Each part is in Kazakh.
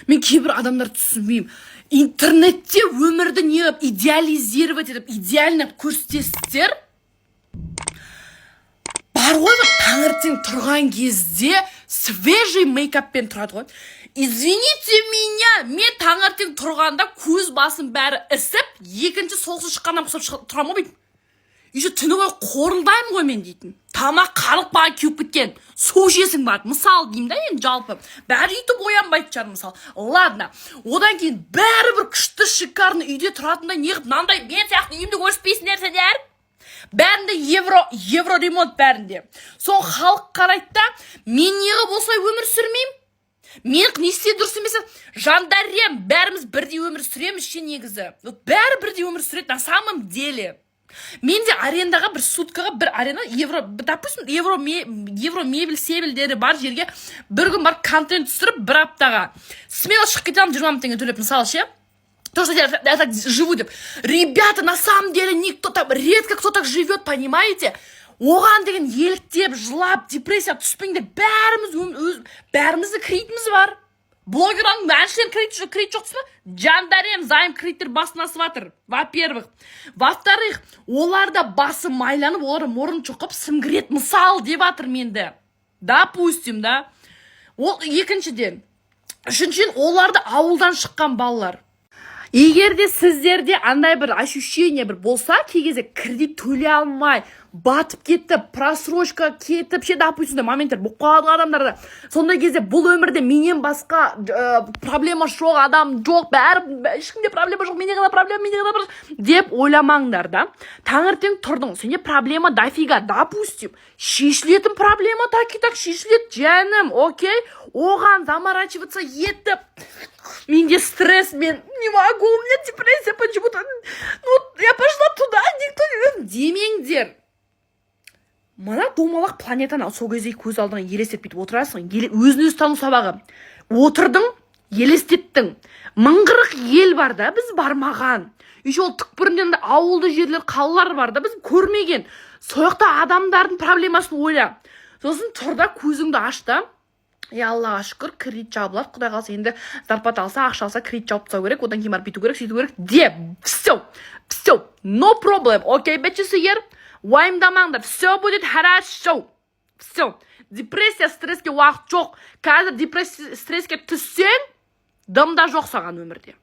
Мен кейбір адамдар түсінбеймін. Интернетте өмірді неғып идеализировать етіп, идеально көрсетесіздер? Бар ғой, бір таңертең тұрған кезде свежий мейкаппен тұрады ғой. Извините меня, мен таңертең тұрғанда көз басым бәрі ісіп, екінші соғысы шыққаннан ұқсап тұрамын ғой бүйтіп. Еще түні бойы қорылдаймын ғой мен дейтін. Тамақ қарып маған кеуіп кеткен, су ішесің барып, мысалы, деймін да. Енді жалпы бәрі өйтіп оянбайтын шығар, мысалы. Ладно, одан кейін бәрібір күшті, шикарный үйде тұратындай неғып мынандай мен сияқты үйімді көрсетпейсіңдер сендер? Бәрінде евро ремонт, бәрінде. Сол халық қарайды да, мен неғып осылай өмір сүрмеймін, мен не істе дұрыс емес? Жандарем, бәріміз бірдей өмір сүреміз ше негізі. Вот бәрі бірдей өмір сүреді на самом деле. Мен де арендаға бір суткаға бір аренда евро, допустим, евро мебель себелдері бар жерге бір күн барып, контент түсіріп, бір аптаға смело шығып кете аламын, 20 000 теңге төлеп, мысалы, ше. То, что я так живу деп. Ребята, на самом деле никто там, редко кто так живет, понимаете? Оған деген еліктеп, жылап, депрессияға түспеңдер. Бәріміз бәрімізде кредитіміз бар. Блогерлардың, әншілердің кредит жоқ, кредит жоқ дейсіз ба? Жандарем, займ, кредиттер басын асып жатыр. Во-первых. Во-вторых, олар да басы майланып, олар мұрын шұқып, сімгіреді, мысал деп жатыр менді. Допустим, да. Ол екіншіден. Үшіншіден, олар да ауылдан шыққан балалар. Егер де сіздерде андай бір ощущение бір болса, кей кезде кредит төлей алмай, батып кетіп, просрочка кетіп ше, допустим, сондай моменттер болып қалады ғой адамдарда. Сондай кезде бұл өмірде менен басқа проблема жоқ адам жоқ, бәрі, ешкімде проблема жоқ, менде ғана проблема, менде ғана проблема деп ойламаңдар да. Таңертең тұрдың, сенде проблема дофига, допустим, шешілетін проблема так и так шешіледі, жаным, окей? Оған заморачиваться етіп, менде стресс, мен не могу, у меня депрессия почему-то, ну я пошла туда, никто не демеңдер. Мына домалақ планетаны сол кезде көз алдыңа елестетіп, бүйтіп отырасың. Өзін өзі тану сабағы. Отырдың, елестеттің, 1040 ел бар да, біз бармаған. Еще ол түкпірінде де ауылды жерлер, қалалар бар да, біз көрмеген. Сол жақта адамдардың проблемасын ойла. Сосын тұр да, көзіңді аш та: е, Аллаға шүкір, кредит жабылады, құдай қаласа. Енді зарплата алса, ақша алса, кредит жауып тастау керек, одан кейін барып бүйту керек, сөйту керек деп. Все, все, no problem, окей, бәчесігер, уайымдамаңдар, все будет хорошо, все. Депрессия, стресске уақыт жоқ қазір. Депрессия, стресске түссең, дым да жоқ саған өмірде.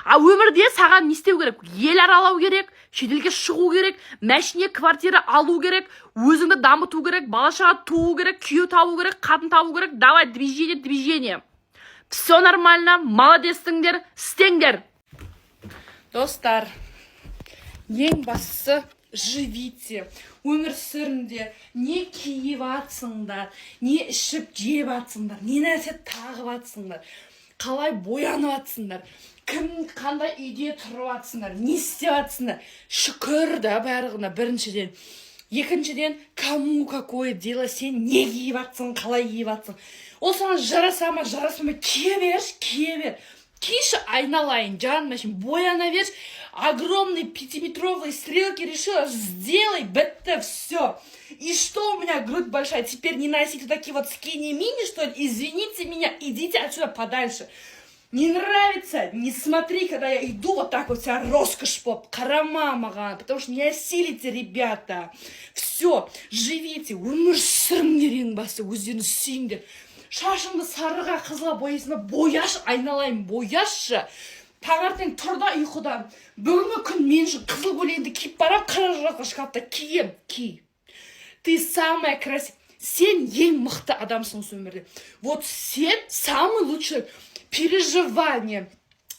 А өмірде саған не істеу керек? Ел аралау керек, шетелге шығу керек, мәшине, квартира алу керек, өзіңді дамыту керек, бала шаға туу керек, күйеу табу керек, қатын табу керек. Давай, движение, движение. Все нормально, молодецсіңдер, істеңдер. Достар, ең бастысы, живите, өмір сүріңдер. Не киіп жатсыңдар, не ішіп жеп жатсыңдар, не нәрсе тағып жатсыңдар, қалай боянып жатсыңдар, кім қандай үйде тұрып жатсыңдар, не істеп жатсыңдар, шүкір да барлығына, біріншіден. Екіншіден, кому какое дело, сен не киіп жатсың, қалай киіп жатсың? Ол саған жараса ма, жараспай ма, кие берші, кие бер. Киші, айналайын, жаным, әшейін бояна берші. Огромный пятиметровые стрелки решила, сделай, бітті, все. И что, у меня грудь большая, теперь не носить вот такие вот скини-мини, что ли? Извините меня, идите отсюда подальше. Не нравится, не смотри, когда я иду вот так вот вся роскошь поп, қарама маған, потому что не осилите, ребята. Все, живите, өмір сүріңдер, ең басты, өздеріңіз сүйіңдер. Шашыңды сарыға, қызылға бояйсың ба, бояшы, айналайын, бояшы. Таңертең тұр да ұйқыдан: бүгінгі күн мен үшін қызыл көйлегімді киіп барамын, қара жазғы шкафта кием, ки. Ты самая красивая, сен ең мықты адамсың осы өмірде. Вот сен самый лучший. Переживание,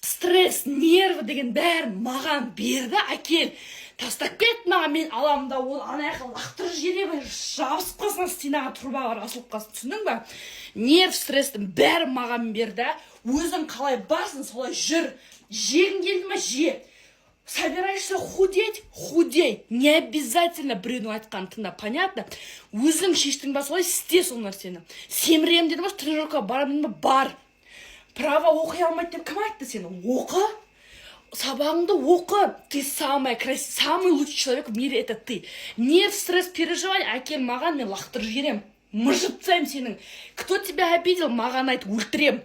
стресс, нервы деген бәрін маған берді, әкел, тастап кет маған. Мен аламын да, оны ана жаққа лақтырып жіберемін, жабысып қалсын стенаға, трубаға асылып қалсын, түсіндің ба? Нерв, стресстің бәрін маған бер да, өзің қалай барсың, солай жүр. Жегің келді ма, же. Собираешься худеть, худей. Не обязательно біреудің айтқанын тыңда, понятно? Өзің шештің ба, солай істе сол нәрсені. Семіремін дедің ба, тренировкаға барамын дедің ба, бар. Право оқи алмайды деп кім айтты сені? Оқы, сабағыңды оқы. Ты самая красивая, самый лучший человек в мире, это ты. Нерв, стресс, переживание әкел маған, мен лақтырып жіберемін, мыжып тастаймын сенің. Кто тебя обидел, маған айт, өлтірем.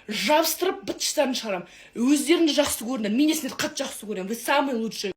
Жабыстырып, быт шығарамын. Өздеріңді жақсы көріңдер, мен де сендерді қатты жақсы көремін. Вы самые лучшие.